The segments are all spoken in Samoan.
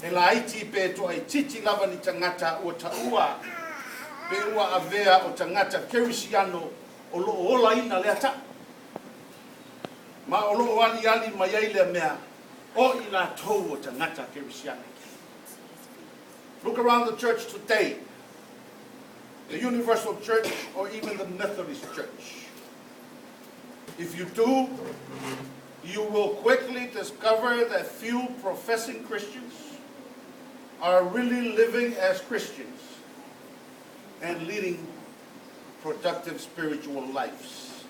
E laiti pe toaitiiti lava ni tagata ua taua pe ua avea o tagata Kerisiano o lo o olaina lea taʻu. Ma o lo o aliali mai ai lea mea o i latou o tagata Kerisiano. Look around the church today, the Universal Church or even the Methodist Church. If you do, you will quickly discover that few professing Christians are really living as Christians and leading productive spiritual lives.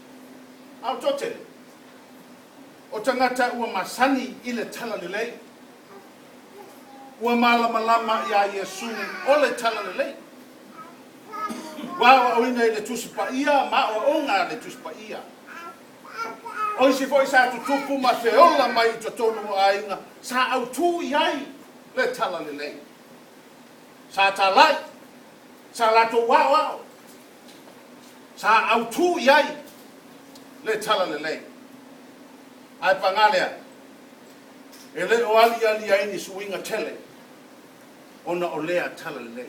A o toatele o tagata ua masani i le Talalelei, ua malamalama iā Iesū o le Talalelei. Ua aoaoina i le Tusi Paia ma aoaoga a le Tusi Paia. O isi foi sa tutupu ma feola mai i totonu o aiga sa autū i ai le Talalelei. Sa talai, sa latou aoao, sa autū i ai le Talalelei. Ae paga lea, e le o aliali ai ni suiga tele ona o lea Talalelei.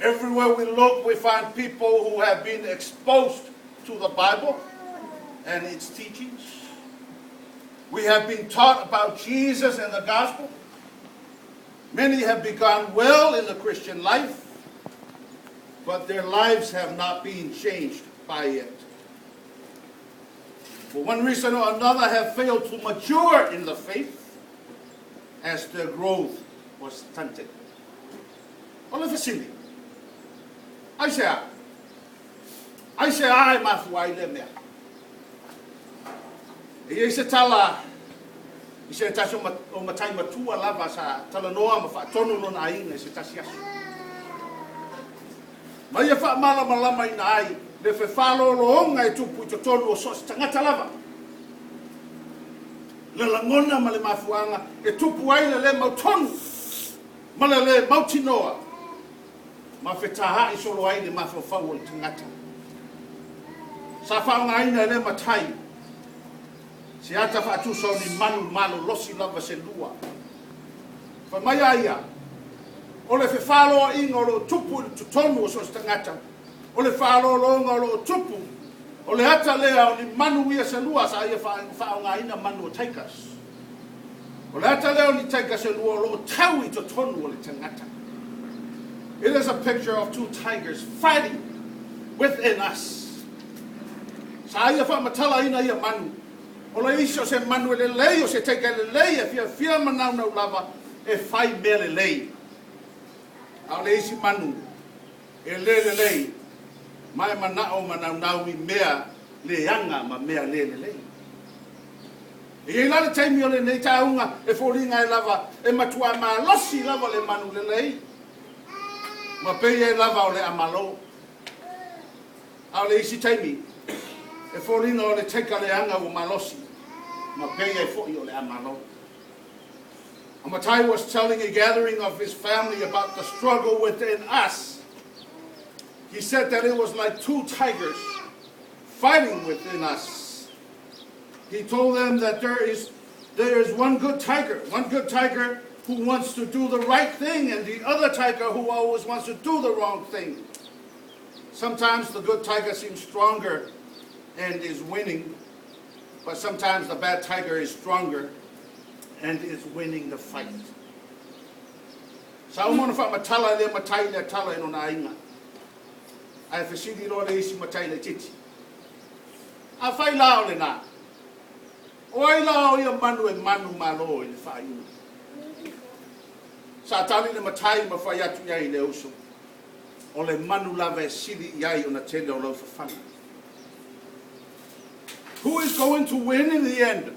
Everywhere we look, we find people who have been exposed to the Bible and its teachings. We have been taught about Jesus and the gospel. Many have begun well in the Christian life, but their lives have not been changed by it. For one reason or another, have failed to mature in the faith as their growth was stunted. O le fesili, aisea? Aisea e mafua ai lea mea? E i ai se tala i se tasi o matai matua lava sa talanoa ma faatonu lona aiga i se tasi aso. Ma ia faamalamalamaina ai le fefalologa e tupu i totonu o so o se tagata lava. Le lagona ma le mafuaaga e tupu ai le le mautonu ma le le mautinoa ma fetahaʻi solo ai le mafaufau o le tagata. Sa faaaogaina e lea matai se ata faatusa o ni manu malolosi lava se lua. Fai mai a ia, o le fefaloaiga o lo o tupu i totonu o so o se tagata, o le faalologa o lo o tupu, o le ata lea o ni manu ia se lua sa ia faaaogaina manu o tigers. O le ata lea o ni tiger se lua o lo o tau i totonu o le tagata. It is a picture of two tigers fighting within us. Sa ia faamatalaina ia manu, o le isi o se manu e lelei, o se tiger e lelei, e fiafia ma naunau lava e fai mea lelei. A o le isi manu e le lelei, ma e manao ma naunau i mea leaga ma mea le lelei. E i ai la le taimi o lenei taauga e foliga ai lava e matuā malosi lava le manu lelei, ma pei ai lava o le a malo. A o le isi taimi, e foliga o le taika leaga ua malosi, ma pei ai foi o le a malo. A matai was telling a gathering of his family about the struggle within us. He said that it was like two tigers fighting within us. He told them that there is one good tiger, one good tiger who wants to do the right thing, and the other tiger who always wants to do the wrong thing. Sometimes the good tiger seems stronger and is winning, but sometimes the bad tiger is stronger and is winning the fight. Sa uma ona faamatala e lea matai lea tala i lona aiga. Ae fesili loa le isi matai laitiiti, Afai la o lena, o ai la o ia manu e manu malo i le faaiuga? Sa tali le matai ma fai atu i ai i le uso, O le manu lava e sili i ai ona tele o lau fafaga. Who is going to win in the end?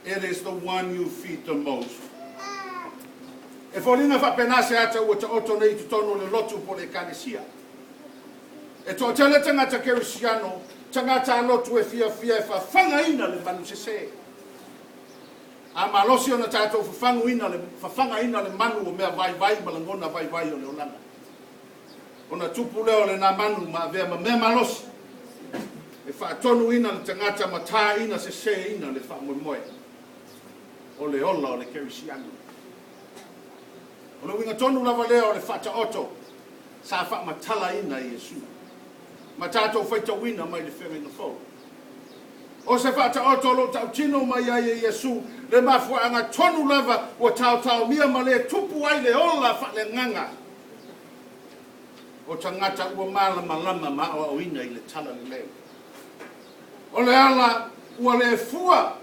It is the one you feed the most. E foliga faapena se ata ua taoto nei i totonu o le lotu po o le Ekalesia. E toatele tagata Kerisiano, tagata a lotu e fiafia e fafagaina le manu sese. A malosi ona tatou fafaguina le, fafagaina le manu o mea vaivai ma lagona vaivai o le olaga. Ona tupu lea o lena manu ma avea ma mea malosi e faatonuina le tagata ma taina seseina le faamoemoe. O le ola o le kerisiano. O le uiga tonu lava lea o le faataoto sa faamatalaina e Iesu ma tatou faitauina mai le Feagaiga Fou. O se faataoto o lo o tautino mai ai e Iesu le mafuaaga tonu lava ua taotaomia ma le tupu ai le ola faaleagaga o tagata ua malamalama ma aoaoina i le Talalelei. O le ala ua le fua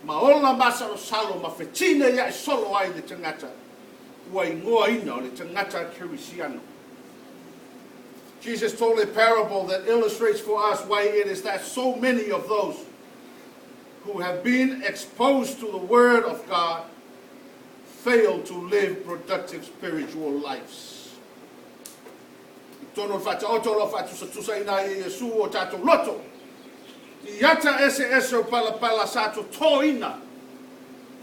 ma ola masalosalo ma fetineiaʻi solo ai le tagata ua igoaina o le tagata kerisiano. Jesus told a parable that illustrates for us why it is that so many of those who have been exposed to the Word of God fail to live productive spiritual lives. I totonu o le Faataoto o lo o faatusatusaina ai e Iesu o tatou loto i ata eseese o palapala sa totoina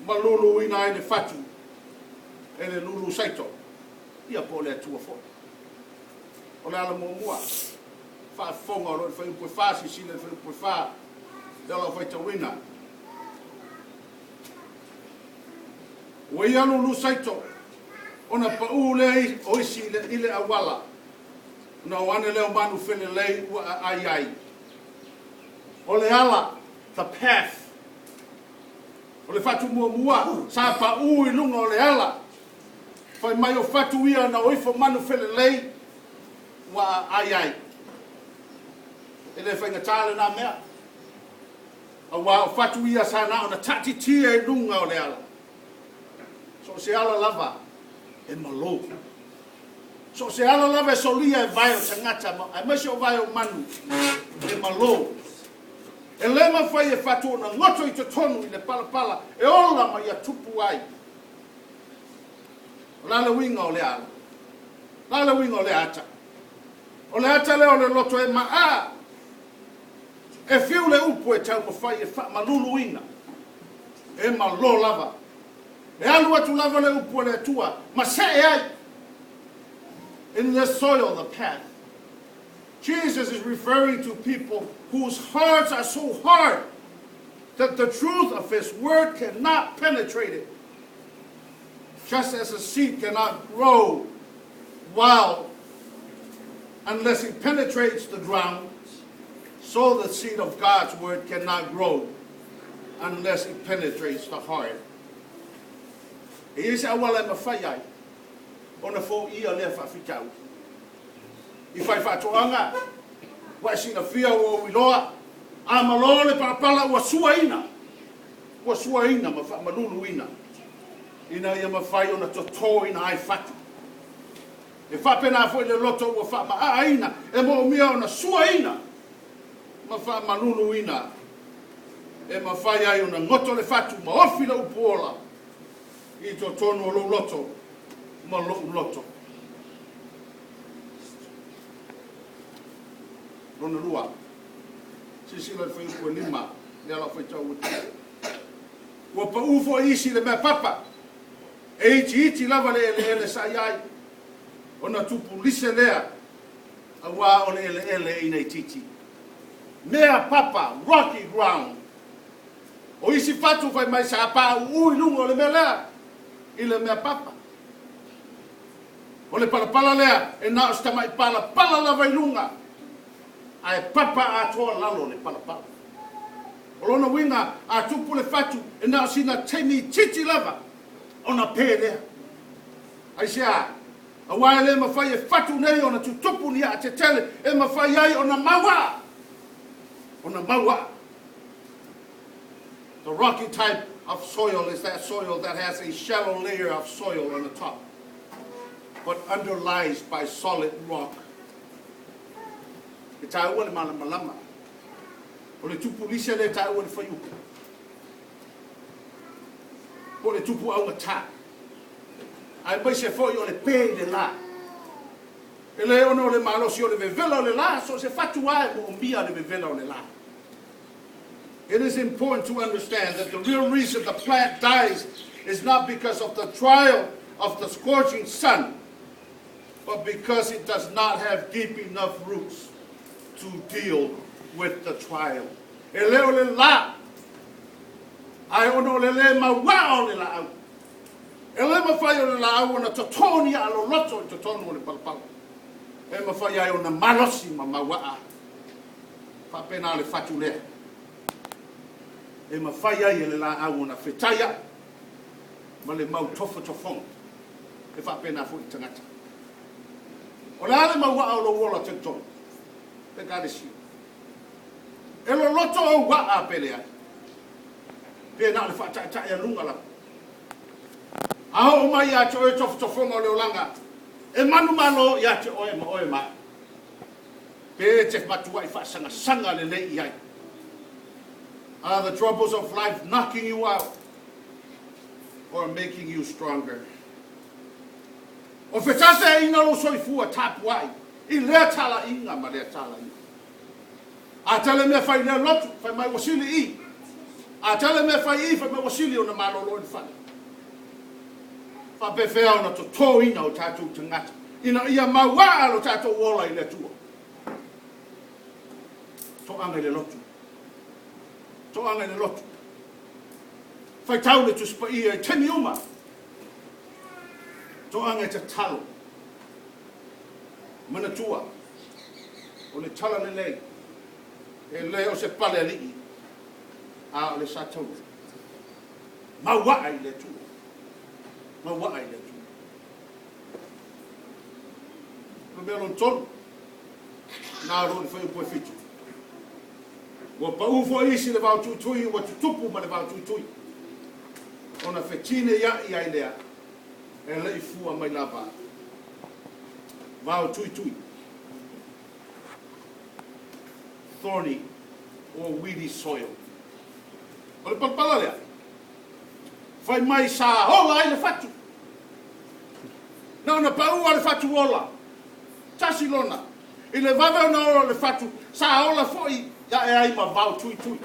ma luluina ai le fatu e le lulu saito, ia po o le Atua foi. O le ala muamua, faafofoga o lo o i le fuaiupu e fa, silasila i le fuaiupu e fa, lea o lau faitauina. Ua ia lulu saito, ona paʻū lea o isi i le auala, ona o ane lea o manu felelei ua aai ai. O le ala, the path. O le fatu muamua, sa paʻū i luga o le ala. Fai mai o fatu ia na o ifo manu felelei ua aai ai. E le faigata lena mea. Aua o fatu ia sa na ona taatitia i luga o le ala. So o se ala lava e malo. So o se ala lava e solia e vae o tagata aemaise o vae o manu e malo. E le mafai e fatu ona goto i totonu i le palapala e ola ma ia tupu ai. O le a le uiga o lea ala? O le a le uiga o lea ata? O le ata lea o le loto e maaa. E fiu le upu e taumafai e faamaluluina, e malo lava. E alu atu lava le upu a le Atua ma see ai. In the soil, the path. Jesus is referring to people whose hearts are so hard that the truth of his word cannot penetrate it. Just as a seed cannot grow wild unless it penetrates the ground, so the seed of God's word cannot grow unless it penetrates the heart. E i ai se auala e mafai ai ona foia lea faafitauli. I fai faatoaga, ua e silafia ua ou iloa, a malo le palapala ua suaina, ua suaina ma faamaluluina ina ia mafai ona totoina ai fatu. E faapena foi le loto ua faamaaaina e moomia ona suaina ma faamaluluina e mafai ai ona goto le fatu ma ofi le upu ola i totonu o lou loto ma lo'u loto. Lona lua, silasila i le fuaiupu e lima, lea la o faitau atu. Ua paʻū foi isi i le mea papa, e itiiti lava le eleele sa i ai, ona tupu lise lea, auā o le eleele e inaitiiti. Mea papa, rocky ground. O isi fatu fai mai sa paʻū i luga o le mea lea, i le mea papa. O le palapala lea, e na o se tamai palapala lava i luga, ae papa atoa lalo le palapala. O lona uiga, a tupu le fatu, e na o sina taimi itiiti lava ona pe lea. Aisea? Aua e le mafai e fatu nei ona tutupu ni aa tetele e mafai ai ona mau aa, ona mau aa. The rocky type of soil is that soil that has a shallow layer of soil on the top, but underlies by solid rock. E taua le malamalama. O le tupu lise lea e taua i le fuaiupu. Po o le tupu augatā. Aemaise foi o le pe i le la. E le ona o le malosi o le vevela o le la, so o se fatu lava e moomia le vevela o le la. It is important to understand that the real reason the plant dies is not because of the trial of the scorching sun, but because it does not have deep enough roots to deal with the trial. E le o le la. Ae ona o le lē mauaa o le laau, e le mafai o le laau ona totō ni aa loloto i totonu o le palapala e mafai ai ona malosi ma mauaa. Faapena le fatu lea e mafai ai e le laau ona fetai aʻe ma le mau tofotofoga. E faapena foi i tagata. O le a le mauaa o lou ola talitonu? Ekalesia. E loloto ou aa pe leai? Pe na o le faataetaealuga lava? A oo mai ia te oe tofotofoga o le olaga, e manumalo ia te oe ma oe ma au. Pe e te matuai faasagasaga lelei i ai. Are the troubles of life knocking you out or making you stronger? O fetāfeaina lou soifua tapuai i lea talaiga ma lea talaiga. A tele mea fai i lea lotu, fai mai ua sili i. A tele mea fai i, fai mai ua sili ona malolo i le fale. Faapefea ona totōina o tatou tagata ina ia mauaa lo tatou ola i le Atua? Toaga i le lotu. Toaga i le lotu. Faitau le Tusi Paia i taimi uma. Toaga e tatalo. Manatua, o le talalelei, e le o se pale alii, a o le sa taua. Mauaa i le Atua. Mauaa i le Atua. O le mea lona tolu, na o lo o le fuaiupu e fitu. Ua pau foi isi i le vao tuitui ua tutupu ma le vao tuitui, ona fetineiaʻi ai lea e le i fua mai lava. Vao tuitui. Thorny or weedy soil. O le palapala lea, fai mai sa ola ai le fatu. Na ona pau lava le fatu ola, tasi lona. I le vave ona ola o le fatu, sa ola foi ae ai ma vao tuitui.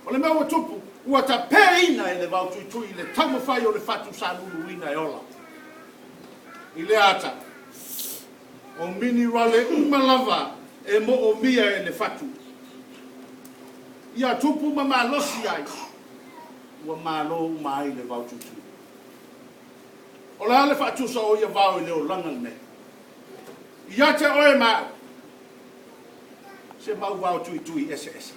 O le mea ua tupu, ua tapeina e le vao tuitui le taumafai o le fatu sa luluina e ola. I lea ata, o minirale uma lava e moomia e le fatu ia tupu ma malosi ai, ua malo uma ai le vao tuitui. O le a le faatusa o ia vao i le olaga lenei? Ia te oe ma au, se mau vao tuitui eseese.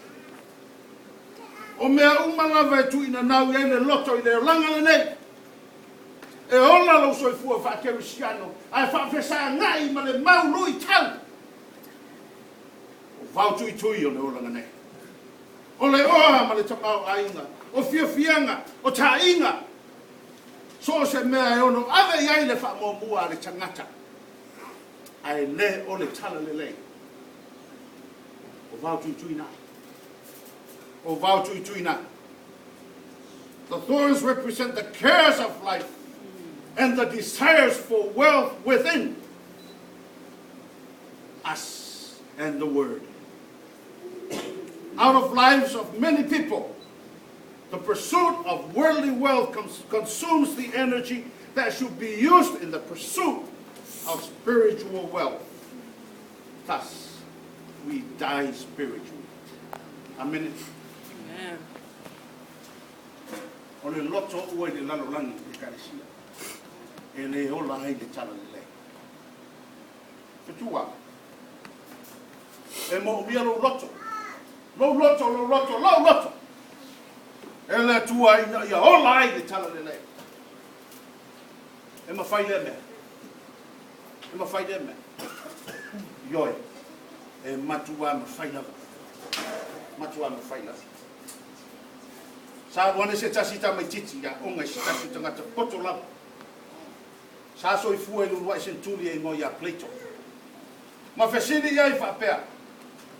O mea uma lava e tuuinanau i ai le loto i le olaga lenei, e ola lou soifua faakerisiano ae faafesagai ma le mau luitau o vao tuitui o le olaga nei. O le oa ma le tamaoaiga, o fiafiaga, o taaiga, so o se mea e ono ave i ai le faamuamua a le tagata, ae le o le talalelei. O vao tuitui na. O vao tuitui na. The thorns represent the cares of life and the desires for wealth within us and the word. Out of lives of many people, the pursuit of worldly wealth consumes the energy that should be used in the pursuit of spiritual wealth. Thus, we die spiritually. Amene. Amen. O le loto ua i le lalolagi ekalesia e le ola ai le talalelei. Fetua, e moomia lou loto, lou loto, lou loto, lou loto, e le Atua ina ia ola ai le talalelei. E mafai lea mea. E mafai lea mea. Ioe, e matua mafai lava. Matua mafai lava. Sa alu ane se tasi tamaitiiti i aoga i se tasi o tagata poto lava. Sa soifua i le uluai senetuli e igoa ia Plato. Ma fesili i ai faapea,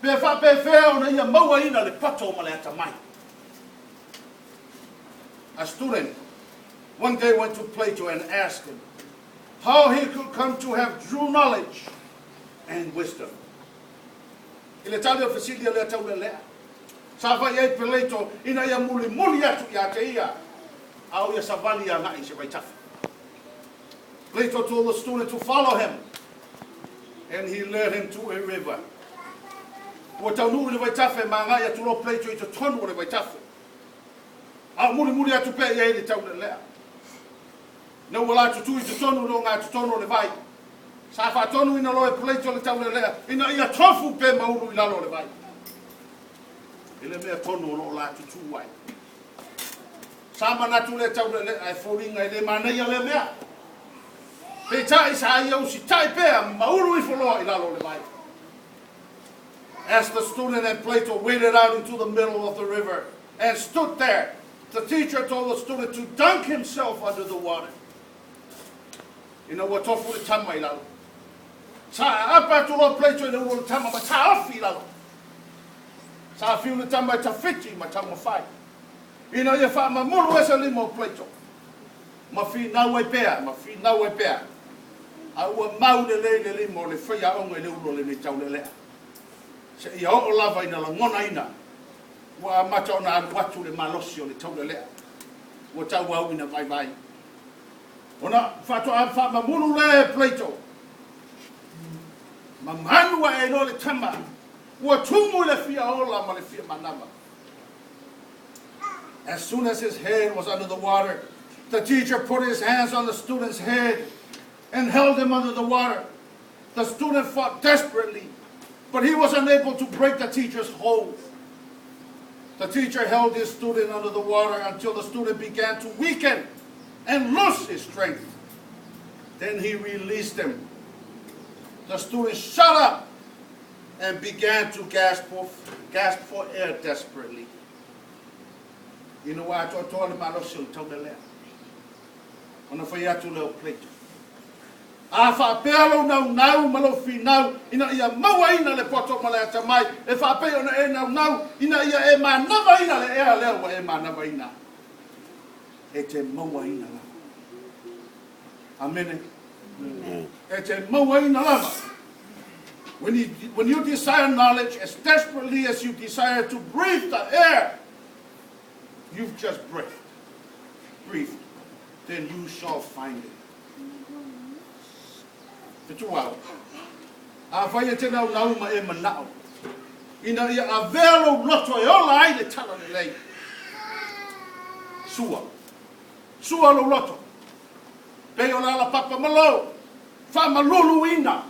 Pe faapefea ona ia mauaina le poto ma le atamai? A student one day went to Plato and asked him how he could come to have true knowledge and wisdom. I le tali o le fesili a lea taulealea, sa fai i ai Plato ina ia mulimuli atu ia te ia, a o ia savali agai i se vaitafe. Plato told the student to follow him, and he led him to a river. Ua taunuu i le vaitafe, ma agai atu loa Plato i totonu o le vaitafe. A o mulimuli atu pea i ai le taulelea. Ina ua latutu i totonu le ogatotonu o le vai, sa faatonuina loa e Plato le taulelea ina ia tofu pe ma ulu i lalo o le vai i le mea tonu o lo o latutu ai. Sa manatu le taulelea e foliga e le manaia lea mea. Peitai sa ia usitai pea ma ulu ifo loa i lalo o le vai. As the student and Plato waded out into the middle of the river and stood there, the teacher told the student to dunk himself under the water. Ina ua tofu le tama i lalo. Sa aapa atu loa Plato i le ulu o le tama ma taofi i lalo. Sa fiu le tama e tawhiti ma taumafai ina ia faamamulu ese lima o Plato ma finau ai pea, ma finau ai pea, a ua mau lelei le lima o le faiaoga i le ulu o lenei taulelea, seia oo lava ina lagonaina ua amata ona alu atu le malosi o le taulelea ua tauau ina vaivai. Ona faatoa faamamulu lea e Plato, ma manu ae ai loa le tama ua tumu i le fia ola ma le fia manava. As soon as his head was under the water, the teacher put his hands on the student's head and held him under the water. The student fought desperately, but he was unable to break the teacher's hold. The teacher held his student under the water until the student began to weaken and lose his strength. Then he released him. The student shot up and began to gasp for, gasp for air desperately. Ina ua atoatoa le malosi o le taulelea, ona fai atu lea o Plato, A faapea lou naunau ma lou finau ina ia mauaina le poto ma le atamai, e faapei ona e naunau ina ia e manavaina le ea lea ua e manavaina, e te mauaina lava. Amene. E te mauaina lava. When you, when you desire knowledge as desperately as you desire to breathe the air you've just breathed, breathed, then you shall find it. Fetuau. Afai e te naunau ma e manao, ina ia avea lou loto e ola ai le tala lelei. Sua. Sua lou loto. Pei o le alapapa ma lou faamaluluina,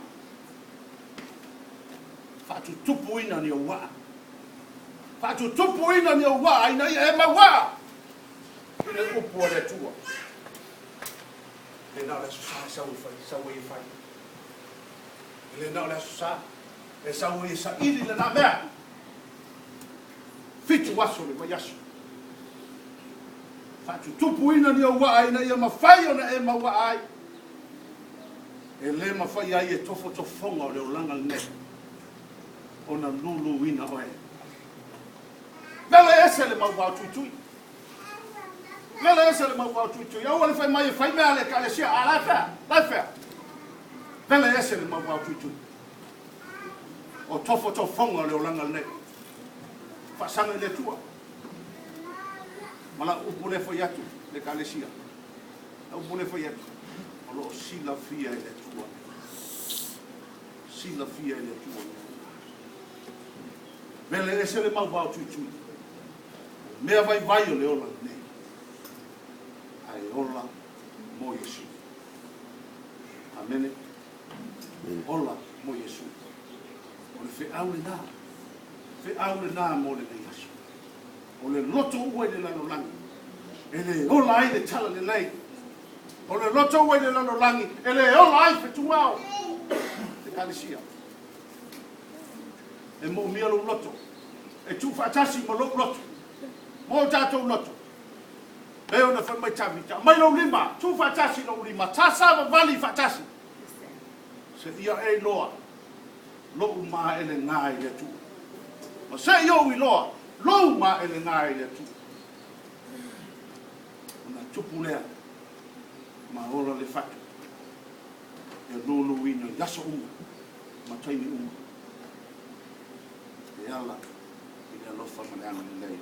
faatutupuina ni ou waa. Faatutupuina ni ou waa ina ia e mau aa i le upu a le Atua. E le na o le Aso Sa e sau e fai, sau ai e fai. E le na o le Aso Sa e sau ai e saili lena mea. Fitu aso le vaiaso. Faatutupuina ni ou waa ina ia mafai ona e mau aa ai. E le mafai ai e tofotofoga o le olaga lenei ona luluina oe. Vele ese le mau vao tuitui. Vele ese le mau vao tuitui. Aua le fai mai e fai mea a le Ekalesia, a la e fea, la e fea. Vele ese le mau vao tuitui. O tofotofoga o le olaga lenei. Faasaga i le Atua. Ma lau upu lea fai atu le Ekalesia. Lau upu lea fai atu, o lo o silafia e le Atua. Silafia e le Atua. Vele ese le mau vao tuitui. O mea vaivai o le ola lenei. Ae ola mo Iesu. Amene. Ola mo Iesu. O le feau lena. Feau lena mo lenei aso. O le loto ua i le lalolagi e le ola ai le tala lelei. O le loto ua i le lalolagi e le ola ai fetuao. Ekalesia. E moomia lou loto. E tuufaatasi ma lou loto. Ma o tatou loto. Pei ona fai mai Tavita, aumai lou lima, tuufaatasi lou lima, tasavavali faatasi. Seia e iloa lou maelega i le Atua. Ma se i ou iloa lou maelega i le Atua. Ona tupu lea ma ola le fatu e luluina i aso uma ma taimi uma e ala i le alofa ma le agalelei.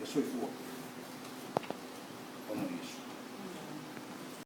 Ia soifua.